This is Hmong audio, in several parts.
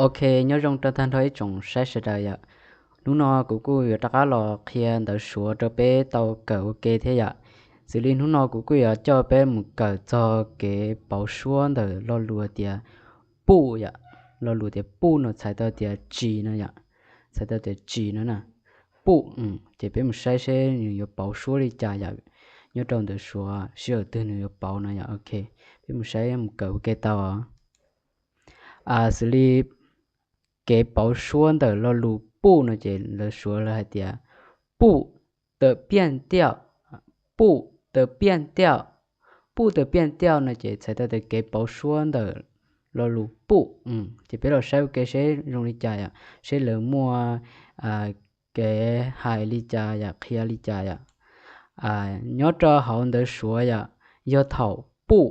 Ok, nyob zoo rau tag nrho ib tsoom saib sawv daws yom. Hnub no kuv kuj yuav rov qab los qhia ntawv Suav rau peb tau kawm ua ke thiab yom. Xws li hnub no kuv kuj yuav coj peb mus kawm txog kev pauv suab ntawm lo lus tias puj yom. Lo lus tias puj no txhais tau tias tsis no yom. Txhais tau tias tsis no na. Puj, ces peb mus saib seb nws yuav pauv suab li cas yom. Nyob rau ntawv Suav sij hawm twg nws yuav pauv no yom. Ok, peb mus saib mus kawm ua ke tau. Xws li kev pauv suab ntawm lo lus puj no ces ntawv Suav lawv hais tias puj tawm piaj tiaj, puj tawm piaj tiaj. Puj tawm piaj tiaj no ces txhais tau tias kev pauv suab ntawm lo lus puj. Ces peb los saib ua ke seb zoo li cas yom, seb lawv muaj kev hais li cas yom, qhia li cas yom. Nyob rau hauv ntawv Suav yom, yog thaum puj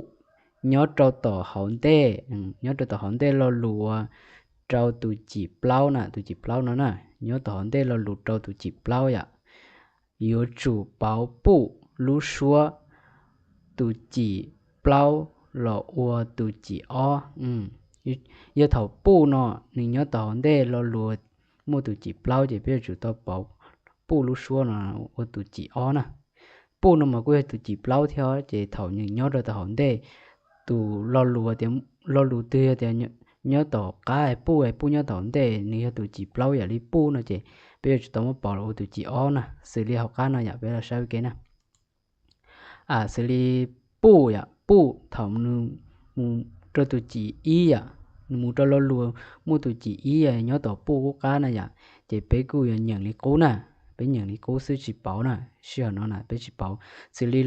nyob rau tom hauv ntej, nyob rau tom hauv ntej lo lus uas rau tus cim plaub na, tus cim plaub no na, nyob tom hauv ntej lo lus rau tus cim plaub yom, yuav tsum pauv puj lub suab tus cim plaub los ua tus cim ob. Yog thaum puj no nws nyob tom hauv ntej lo lus muaj tus cim plaub ces peb yuav tsum tau pauv puj lub suab no ua tus cim ob na. Puj no mas kuj yog tus cim plaub thiab ces thaum nws nyob rau tom hauv ntej, tus lo lus tias, lo lus twg yog tias nyob tom qab es puj es puj nyob tom hauv ntej nws yog tus cim plaub yam li puj no ces peb yuav tsum tau muab pauv los ua tus cim ob na. Xws li hauv qab no yom, peb los saib ua ke na. Xws li puj yom, puj thaum nws mus rau tus cim ib yom, nws mus rau lo lus muaj tus cim ib nyob tom puj qub qab na yom, ces peb kuj yuav nyeem li qub na. Peb nyeem li qub xwb tsis pauv na, sij hawm no na peb tsis pauv. Xws li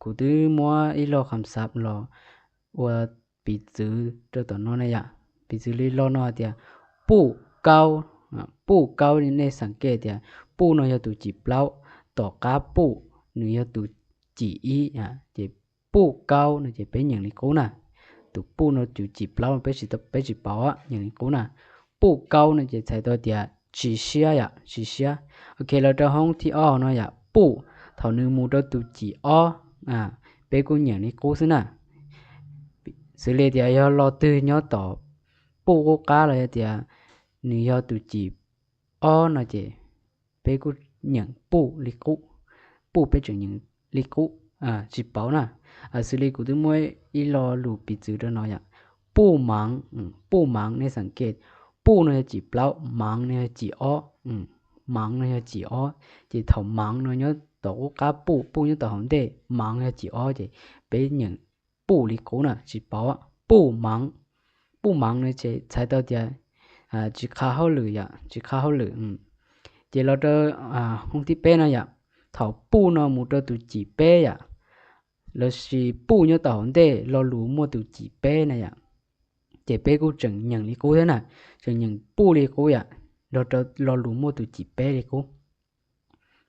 kuv twb muab ib lo kham xav los ua piv txwv rau tom no na yom. Piv txwv li lo no hais tias puj kaub, puj kaub, nej xav ke tias puj no yog tus cim plaub, tom qab puj nws yog tus cim ib, ces puj kaub no ces peb nyeem li qub na. Tus puj no tus cim plaub peb tsis pauv, nyeem li qub na. Puj kaub no ces txhais tau tias tsis siab yom, tsis siab. Ok, los rau hoob thib ob no yom, puj thaum nws mus rau tus cim ob, peb kuj nyeem li qub xwb na. Xws li tias yog lo twg nyob tom puj qub qab los yog tias nws yog tus cim ob no ces peb kuj nyeem puj li qub, puj peb tseem nyeem li qub, tsis pauv na. Xws li kuv twb muab ib lo lus piv txwv rau no yom, puj mav, puj mav, nej xav ke, puj no yog cim plaub, mav no yog cim ob, mav no yog cim ob, ces thaum mav no nyob tom qub qab puj, puj nyob tom hauv ntej, mav yog cim ob ces peb nyeem puj li qub na, tsis pauv. Puj mav, puj mav no ces txhais tau tias tsis qha hauj lwm yom, tsis qha hauj lwm. Ces los rau hoob thib peb no yom, thaum puj no mus rau tus cim peb yom, lossis puj nyob tom hauv ntej lo lus muaj tus cim peb na yom, ces peb kuj tseem nyeem li qub thiab na, tseem nyeem puj li qub yom, los rau lo lus muaj tus cim peb li qub.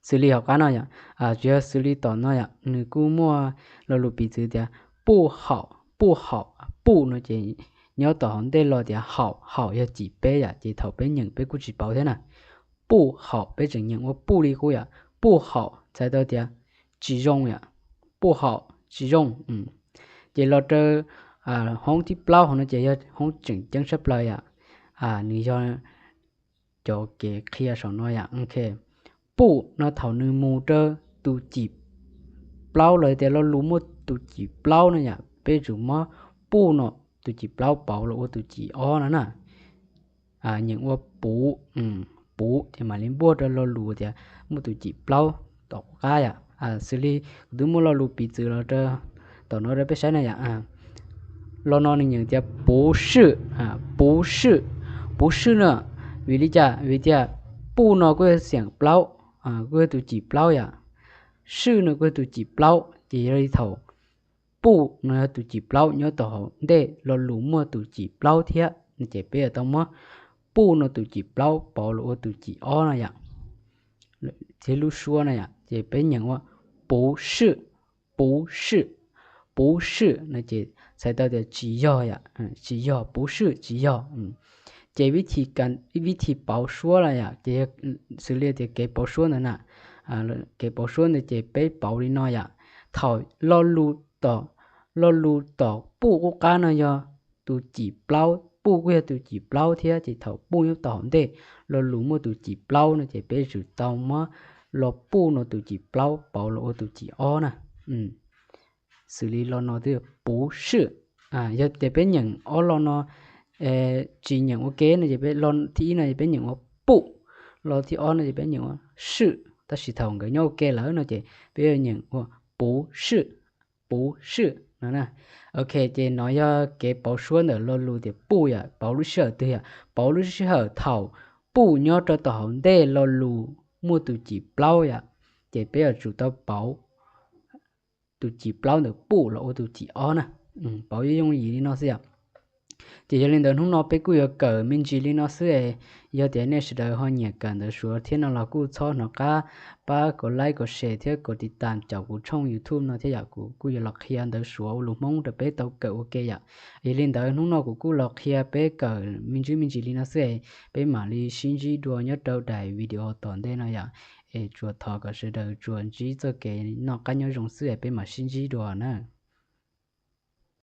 Xws li hauv qab no yom, tsis yog, xws li tom no yom, nws kuj muaj lo lus piv txwv tias puj haum, puj haum, puj no ces nyob tom hauv ntej los tias haum, haum yog cim peb yom, ces thaum peb nyeem peb kuj tsis pauv thiab na. Puj haum peb tseem nyeem ua puj li qub yom, puj haum txhais tau tias tsis zoo yom, puj haum tsis zoo. Ces los rau hoob thib plaub hauv no ces yog hoob tseem ceeb tshaj plaws yom, nws yog cov kev qhia saum no yom. Puj no thaum nws mus rau tus cim plaub los tias lo lus muaj tus cim plaub no yom, peb tsum muab puj no tus cim plaub pauv los ua tus cim ob no na. Nyeem ua puv, puv ces mam li npuaj rau lo lus tias muaj tus cim plaub tom qab yom. Xws li kuv twb muaj lo lus piv txwv los rau tom no rau peb saib na yom. Lo no nws nyeem tias puv swj, puv swj, puv swj no vim li cas? Vim tias puj no kuj yog xiam plaub, kuj yog tus cim plaub yom. Swj no kuj yog tus cim plaub, ces yog li thaum puj no yog tus cim plaub nyob tom hauv ntej lo lus muaj tus cim plaub thiab no ces peb yuav tau muab puj no tus cim plaub pauv los ua tus cim ob no yom. Thiab lub suab no yom, ces peb nyeem ua puv swj, puv swj, puv swj no ces txhais tau tias tsis yog yom, tsis yog, puv swj tsis yog. Ces vib thib pauv suab los yom, ces xws li tias kev pauv suab ntawd na, kev pauv suab ntawd ces peb pauv li no yom. Thaum lo lus tom, lo lus tom puj qub qab no yog tus cim plaub puj kuj yog tus cim plaub thiab, ces thaum puj nyob tau hauv ntej lo lus muaj tus cim plaub no ces peb tsum tau muab lo puj no tus cim plaub pauv los ua tus cim ob na. Xws li lo no twb yog puv swj. Yog tias peb nyeem ob lo no tsis nyeem ua ke no ces lo thib ib no ces peb nyeem ua puj, lo thib ob no ces peb nyeem ua swj, tab sis thaum nkawd nyob ua ke lawm no ces peb yuav nyeem ua puv swj, puv swj no. Ok, ces no yog kev pauv suab ntawm lo lus tias puj yom, pauv lub sij hawm twg yom, pauv lub sij hawm thaum puj nyob rau tom hauv ntej lo lus muaj tus cim plaub yom, ces peb yuav tsum tau pauv tus cim plaub ntawm puj los ua tus cim ob na. Pauv yooj yooj yim li no xwb yom. Ces yog li ntawd hnub no peb kuj yuav kawm me ntsis li no xwb es, yog tias nej sawv daws ho nyiam kawm ntawv Suav thiab no los kuj txhob hnov qab pab kom like kom share thiab kom tiv tam caum kuv tshooj YouTube no thiab yom, kuv kuj yuav los qhia ntawv Suav ua lus Hmoob rau peb tau kawm ua ke yom. Yog li ntawd hnub no kuv kuj los qhia peb kawm me ntsis me ntsis li no xwb es, peb mam li sib ntsib dua nyob rau daim video tom ntej no yom. Es tsuas thov kom sawv daws tsuas ntsib txoj kev noj qab nyob zoo xwb es peb mam sib ntsib dua na.